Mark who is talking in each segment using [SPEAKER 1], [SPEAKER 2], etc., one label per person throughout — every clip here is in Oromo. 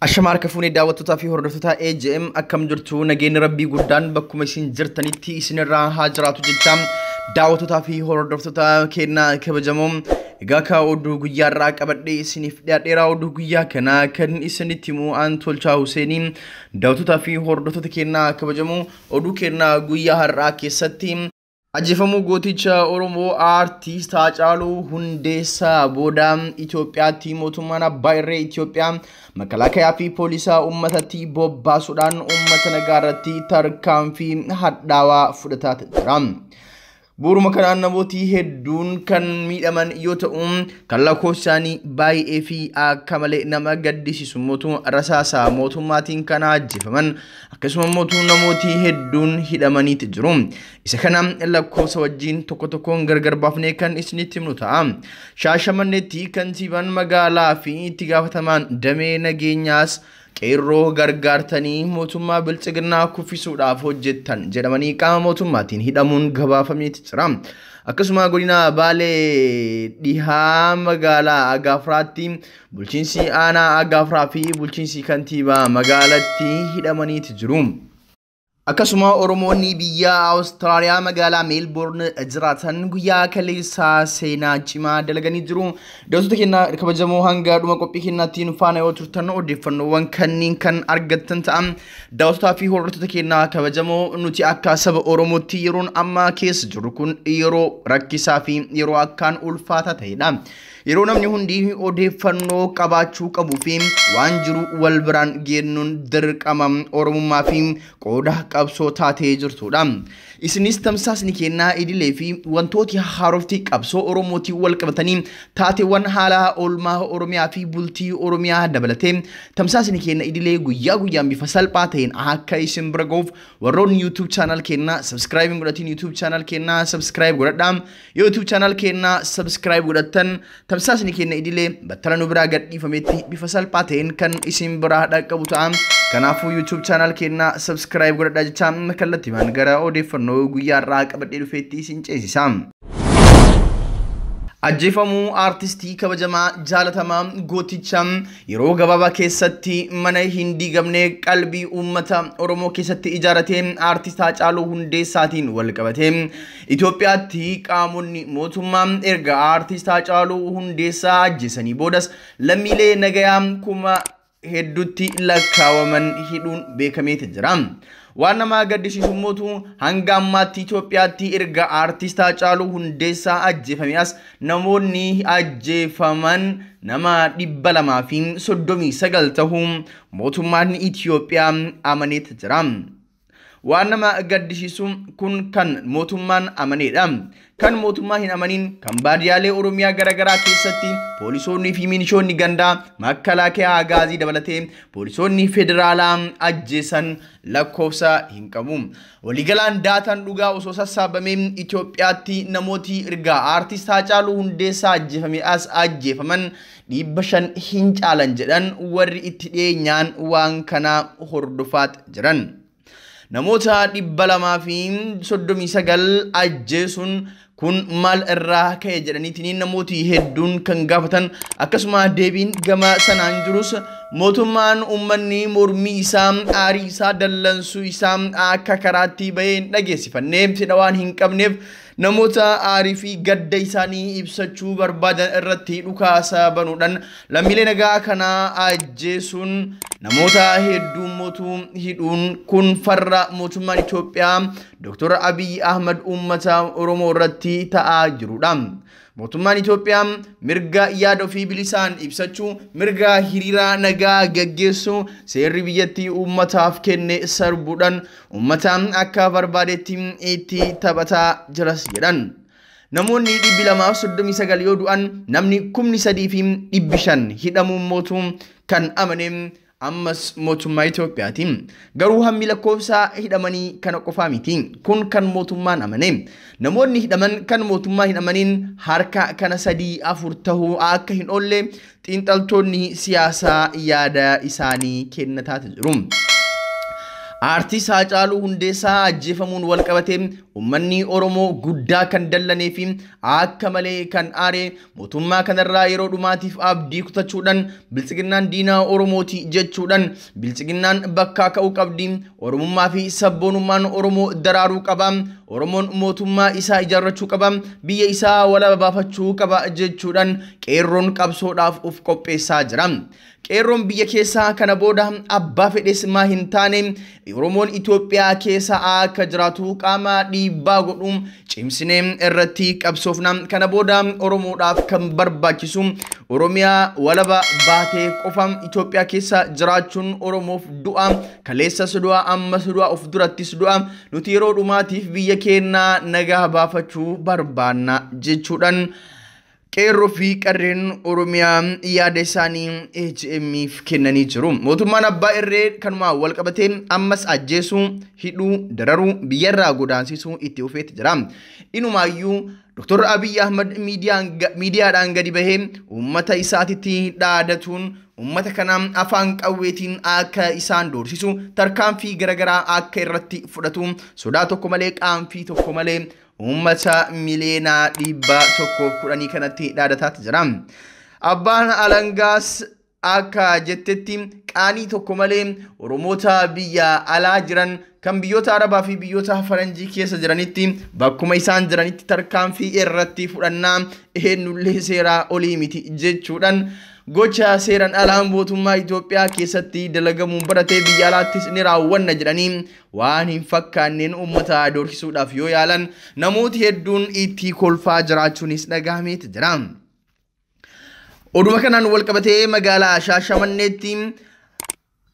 [SPEAKER 1] Ashama harka fuunee daawwattootaa fi hordoftoota AJM akkam jirtu nageenyi rabbii guddaan bakkuma isin jirtanitti isinirraa haa jiraatu jecha daawwattootaa fi hordoftoota keenna kabajamoo egaa ka oduu guyyaarraa qabadhee isiniif dhiyaadheeraa oduu guyyaa kanaa kan isinitti himu aan Tolchaa Huseenii daawwattootaa fi hordoftoota keenna kabajamoo oduu keenna guyyaa har'aa keessatti ajjeefamuu gooticha Oromoo Aartist Haacaaluu Hundeessaa booda Itoophiyaatti mootummaan abbaa irree Itoophiyaa makalaakaa fi poolisaa uummatatti bobbaasuudhaan uummata nagaa irratti tarkaanfii hadhaawaa fudhataa jira. Bu'uuruma kanaan namooti hedduun kan miidhaman yoo ta'u kan lakkoofsi isaanii baay'ee fi akka malee nama gaddisiisu mootummaa rasaasaa mootummaatiin kan ajjeefaman akkasuma mootuu namooti hedduun hidhamaniiti jiru. Isa kana lakkoofsa wajjin tokko tokkoon gargar baafnee kan isinitti himnu ta'a. Shaashamanneetti kantiibaan magaalaa fi itti gaafatamaan damee nageenyaas qeerroo gargaartanii mootummaa bilchiginnaa kuffisuudhaaf hojjettan jedhamanii qaama mootummaatiin hidhamuun gabaafameeti jira. Akkasuma godina Baalee dhihaa magaalaa Agaafraatti bulchiinsi aanaa Agaafraa fi bulchiinsi kantiibaa magaalatti hidhamaniiti jiru. Akkasuma Oromoonni biyya Awustiraaliyaa magaalaa Meelboorn jiraatan guyyaa kaleessaa seenaa cimaa dalaganii jiru. Daawwattoota keenya kabajamoo hanga dhuma qophii keenyaatti nu faana yoo turtan odeeffannoowwan kanneen kan argattan ta'a. Daawwattootaa fi hordoftoota keenya kabajamoo nuti akka saba Oromootti yeroon ammaa keessa jirru kun yeroo rakkisaa fi yeroo akkaan ulfaataa ta'edha. Yeroo namni hundi odeeffannoo qabaachuu qabuu fi waan jiru wal biraan geennuun dirqama Oromummaa fi qooda qabsoo taatee jirtudha. Isinis tamsaasni kennaa idilee fi wantooti haarofti qabsoo Oromootiin wal qabatanii taateewwan haala oolmaa Oromiyaa fi bultii Oromiyaa dabalatee tamsaasni kenna idilee guyyaa guyyaan bifa salphaa ta'een akka isin bira ga'uuf warroonni YouTube channel kennaa subscribe godhatiin YouTube channel kennaa subscribe godhadhaa. YouTube channel kennaa subscribe godhattan tamsaasni kenna idilee battala nu biraa gadhiifametti bifa salphaa ta'een kan isin biraa dhaqqabu ta'a. Kanaafuu YouTube channel kennaa subscribe godhadhaa jecha kallattiimaan gara odeeffannoo guyyaa irraa qabadhee dhufeetti isin ceesisa. Ajjeefamuu aartistii kabajamaa jaalatamaa gooticha yeroo gabaabaa keessatti mana hin diigamne qalbii uummata Oromoo keessatti ijaarratee aartist Haacaaluu Hundeessaatiin wal qabatee Itoophiyaatti qaamonni mootummaa erga aartist Haacaaluu Hundeessaa ajjeesanii boodas lammiilee nagayaa kuma hedduutti lakkaawaman hidhuun beekameeti jira. Waan nama gaddisiisu mootu hanga ammaatti Itoophiyaatti erga aartist Haacaaluu Hundeessaa ajjeefame as namoonni ajjeefaman nama 239 ta'uu mootummaan Itoophiyaa amaneeti jira. Waan nama gaddisiisu kun kan mootummaan amaneedha. Kan mootummaa hin amanin kan baadiyyaalee Oromiyaa garaagaraa keessatti poolisoonni fi milishoonni gandaa makalaakaa agaazii dabalatee poolisoonni federaalaa ajjeesan lakkoofsa hin qabu. Waliigalaan daataan dhugaa osoo sassaabamee Itoophiyaatti namooti erga aartist Haacaaluu Hundeessaa ajjeefame as ajjeefaman 500 hin caalan jedhan warri itti dhiyeenyaan waan kana hordofaat jiran. Namoota 239 ajjeesuun kun maal irraa ka'e jedhaniitiin namooti hedduun kan gaafatan akkasuma deebiin gama sanaan jirus mootummaan uummanni mormii isaa aarii isaa dallansuu isaa akka karaatti bahee hin dhageessifannee fedha waan hin qabneef namoota aarii fi gadda isaanii ibsachuu barbaadan irratti dhukaasa banuudhaan lammiilee nagaa kanaa ajjeesuun namoota hedduu mootuu hidhuun kun farra mootummaan Itoophiyaa Dr. Abiy Ahmad uummata Oromoo irratti ta'aa jirudha. Mootummaan Itoophiyaa mirga yaada ofii bilisaan ibsachuu, mirga hiriira nagaa gaggeessuu, seerri biyyattii uummataaf kenne sarbuudhaan uummata akka barbaadetti itti taphataa jiras jedhan. Namoonni 239 yoo du'an namni 3,500 hidhamuun mootuu kan amane ammas mootummaa Itoophiyaati. Garuu hammi lakkoofsa hidhamanii kana qofaa miti. Kun kan mootummaan amane. Namoonni hidhaman kan mootummaa hin amaniin harka kana 3-4 tahuu akka hin oolle xiinxaltoonni siyaasaa yaada isaanii kennataa jiru. Aartiist Haacaaluu Hundeessaa ajjeefamuun wal qabatee uummanni Oromoo guddaa kan dallanee fi akka malee kan aare mootummaa kanarraa yeroo dhumaatiif abdii kutachuudhaan biltsiginnaan diinaa Oromooti jechuudhaan biltsiginnaan bakkaa ka'uu qabdi, Oromummaa fi sabboonummaan Oromoo daraaruu qaba, Oromoon mootummaa isaa ijaarrachuu qaba, biyya isaa walaba baafachuu qaba jechuudhaan qeerroon qabsoodhaaf of qopheessaa jira. Qeerroon biyya keessaa kana booda abbaa fedhes maa hin taane Oromoon Itoophiyaa keessa akka jiraatu qaama dhiibbaa godhu cimsinee irratti qabsoofna. Kana booda Oromoodhaaf kan barbaachisu Oromiyaa walaba baatee qofa Itoophiyaa keessa jiraachuun Oromoof du'a. Kaleessas du'a, ammas du'a, of durattis du'a. Nuti yeroo dhumaatiif biyya keenyaa nagaa baafachuu barbaanna jechuudhaan qeerroo fi qarreen Oromiyaa yaada isaanii AGM'if kennanii jiru. Mootummaan abbaa irree kanumaan wal qabatee ammas ajjeesuu, hidhuu, dararuu, biyyarraa godaansisuu itti fufeetti jira. Inumaayyuu Dr. Abiy Ahmad miidiyaadhaan gadi bahee uummata isaatitti dhaadatuun uummata kana afaan qawweetiin akka isaan doorsisu tarkaanfii garaagaraa akka irratti fudhatu sodaa tokko malee qaanfii tokko malee uummata miliyoona 110 kanatti dhaadataatti jira. Abbaan alangaas akka jettetti qaanii tokko malee Oromoota biyya alaa jiran kan biyyoota Arabaa fi biyyoota Faranjii keessa jiranitti bakkuma isaan jiranitti tarkaanfii irratti fudhannaa eenyullee seeraa olii miti jechuudhaan gocha seeraan alaa mootummaa Itoophiyaa keessatti dalagamuun baratee biyya alaattis ni raawwanna jedhanii waan hin fakkaanneen uummata doorsisuudhaaf yoo yaalan namooti hedduun itti kolfaa jiraachuunis dhagahameeti jira. Oduma kanaan wal qabatee magaalaa Shaashamanneetti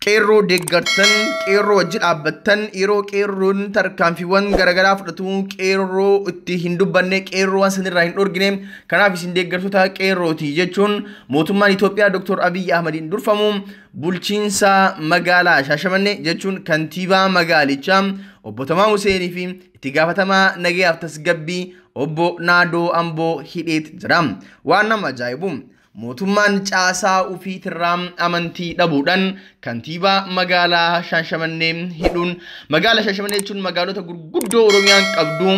[SPEAKER 1] qeerroo deeggartan, qeerroo wajji dhaabbattan, yeroo qeerroon tarkaanfiiwwan garaagaraa fudhatu qeerroo itti hin dubbanne, qeerroo waan sanirraa hin dhorgine, kanaaf isin deeggartoota qeerrooti jechuun mootummaan Itoophiyaa Dr. Abiy Ahmadiin durfamu bulchiinsa magaalaa Shaashamannee jechuun kantiibaa magaalichaa obbo Tamaa Huseenii fi itti gaafatamaa nagayaaf tasgabbii obbo Naadoo Amboo hidheet jira. Waan nama ajaa'ibu mootummaan caasaa ofiitirraa amantii dhabuudhaan kantiibaa magaalaa Shaashamannee hidhuun magaalaa Shaashamannee jechuun magaalota gurguddoo Oromiyaan qabdu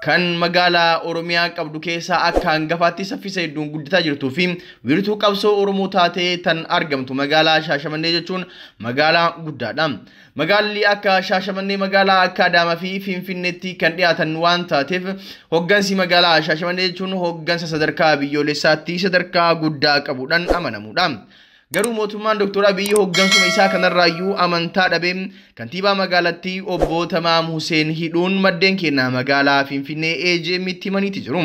[SPEAKER 1] kan magaalaa Oromiyaa qabdu keessaa akka hangafaatti saffisa hedduun guddataa jirtuu fi wiirtuu qabsoo Oromoo taatee tan argamtu magaalaa Shaashamannee jechuun magaalaa guddaadha. Magaalli akka Shaashamannee magaalaa akka Adaamaa fi Finfinneetti kan dhiyaatan waan taateef hoggansi magaalaa Shaashamannee jechuun hoggansa sadarkaa biyyoolessaatti sadarkaa guddaa qabuudhaan amanamuudha. Garuu mootummaan Dr. Abiy hoggansuma isaa kanarraayyuu amantaa dhabee kantiibaa magaalattii obbo Tamaam Huseen hidhuun maddeen kennaa magaalaa Finfinnee AGM itti himaniiti jiru.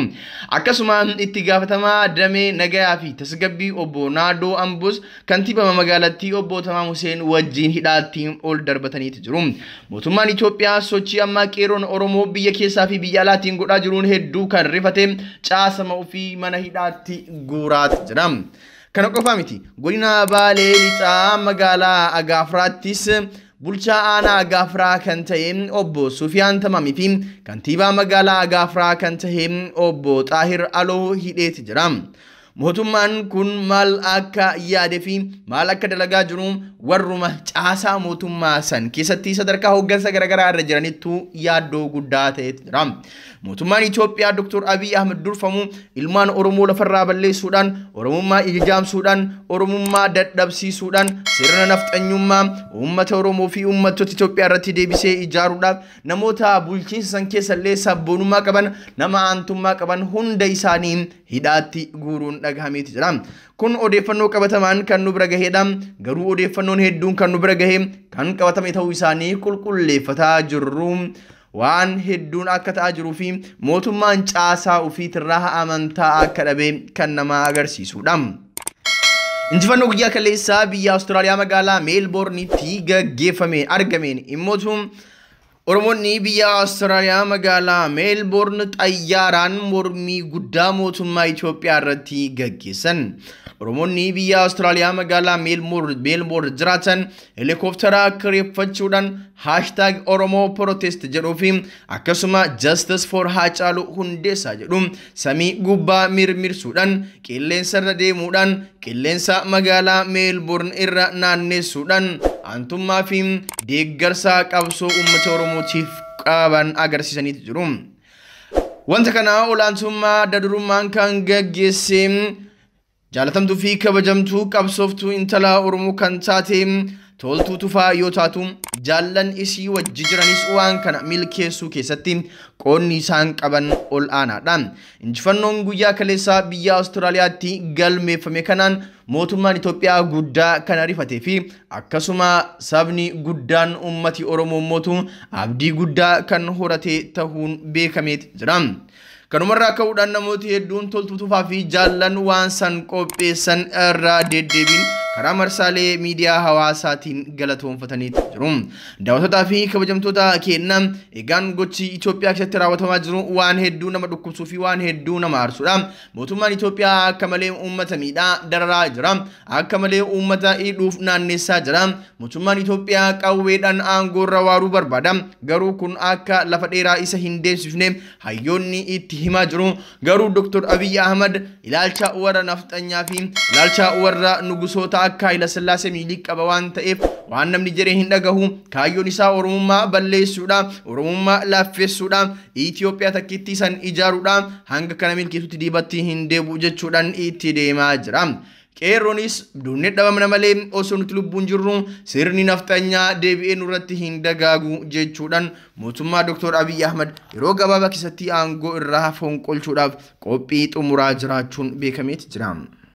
[SPEAKER 1] Akkasuma itti gaafatamaa damee nagayaa fi tasgabbii obbo Naadoo Ambos kantiibaa magaalattii obbo Tamaam Huseen wajjin hidhaatti ol darbataniiti jiru. Mootummaan Itoophiyaa sochii ammaa qeerroon Oromoo biyya keessaa fi biyya alaatiin godhaa jiruun hedduu kan rifate caasama ofii mana hidhaatti guuraat jira. Kana qofa miti godina Baalee Lixaa magaalaa Agaafraattis bulchaa aanaa Agaafraa kan ta'e obbo Sufiyaan Tamaamii fi kantiibaa magaalaa Agaafraa kan ta'e obbo Xaahir Aloo hidheeti jira. Mootummaan kun maal akka yaade fi maal akka dalagaa jiru warruma caasaa mootummaa san keessatti sadarkaa hoggansa garaagaraa irra jiranittu yaaddoo guddaa ta'etu jira. Mootummaan Itoophiyaa Dr. Abiy Ahmed durfamu ilmaan Oromoo lafarraa balleessuudhaan, Oromummaa ijaamsuudhaan, Oromummaa dadhabsiisuudhaan sirna nafxanyummaa uummata Oromoo fi uummattoota Itoophiyaa irratti deebisee ijaaruudhaaf namoota bulchiinsa san keessallee sabboonummaa qaban, nama aantummaa qaban hunda isaanii hidhaatti guuruun dhagahameeti jira. Kun odeeffannoo qabatamaan kan nu bira gaheedha. Garuu odeeffannoon hedduun kan nu bira gahe kan qabatame ta'uu isaanii qulqulleeffataa jirru. Waan hedduun akka ta'aa jiruu fi mootummaan caasaa ofiitirraa amantaa akka dhabe kan nama agarsiisudha. Injifannoo guyyaa kaleessaa biyya Awustiraaliyaa magaalaa Meelboornitti gaggeeffame argameen immootu Oromoonni biyya Awustiraaliyaa magaalaa Meelboorn xayyaaraan mormii guddaa mootummaa Itoophiyaa irratti gaggeessan. Oromoonni biyya Awustiraaliyaa magaalaa Meelboorn jiraatan helikooftara kireeffachuudhaan hashtag Oromoo Protest jedhuu fi akkasuma Justice for Haacaaluu Hundeessaa jedhu samii gubbaa mirmirsuudhaan qilleensa irra deemuudhaan qilleensa magaalaa Meelboorn irra naannessuudhaan Aantummaa fi deeggarsa qabsoo uummata Oromootiif qaban agarsiisaniitu jiru. Wanta kana olaantummaa adda durummaan kan gaggeesse jaalatamtuu fi kabajamtuu qabsooftuu intala Oromoo kan taate Toltuu Tufaa yoo taatu, jaallan isii wajji jiranis waan kana milkeessuu keessatti qoodni isaan qaban ol aanaadha. Injifannoon guyyaa kaleessaa biyya Awustiraaliyaatti galmeeffame kanaan mootummaan Itoophiyaa guddaa kan arifatee fi akkasuma sabni guddaan uummati Oromoo mootu abdii guddaa kan horate tahuun beekameet jira. Kanumarraa ka'uudhaan namooti hedduun Toltuu Tufaa fi jaallan waan san qopheessan irraa deddeebiin karaa marsaalee miidiyaa hawaasaatiin galatoonfatanii jiru. Daawwattootaa fi kabajamtoota keenya, egaan gochi Itoophiyaa keessatti raawwatamaa jiru waan hedduu nama dhukkubsuu fi waan hedduu nama aarsudha. Mootummaan Itoophiyaa akka malee uummata miidhaa dararaa jira. Akka malee uummata hidhuuf naannessaa jira. Mootummaan Itoophiyaa qawweedhaan aangoorra waaruu barbaada. Garuu kun akka lafa dheeraa isa hin deemsifne hayyoonni itti himaa jiru. Garuu Dr. Abiy Ahmad ilaalcha warra nafxanyaa fi ilaalcha warra nugusoota akka Haayila Sillaasee Minilik qaba waan ta'eef waan namni jedhee hin dhagahu. Kaayyoon isaa Oromummaa balleessuudha, Oromummaa laaffessuudha, Itoophiyaa takkiitti san ijaaruudha, hanga kana milkeessutti diibatti hin deebi'u jechuudhaan itti deemaa jira. Qeerroonis dunnee dhabamna malee osoo nuti lubbuun jirru sirni nafxanyaa deebi'ee nurratti hin dagaagu jechuudhaan mootummaa Dr. Abiy Ahmad yeroo gabaabaa keessatti aangoo irraa fonqolchuudhaaf qophii xumuraa jiraachuun beekameeti jira.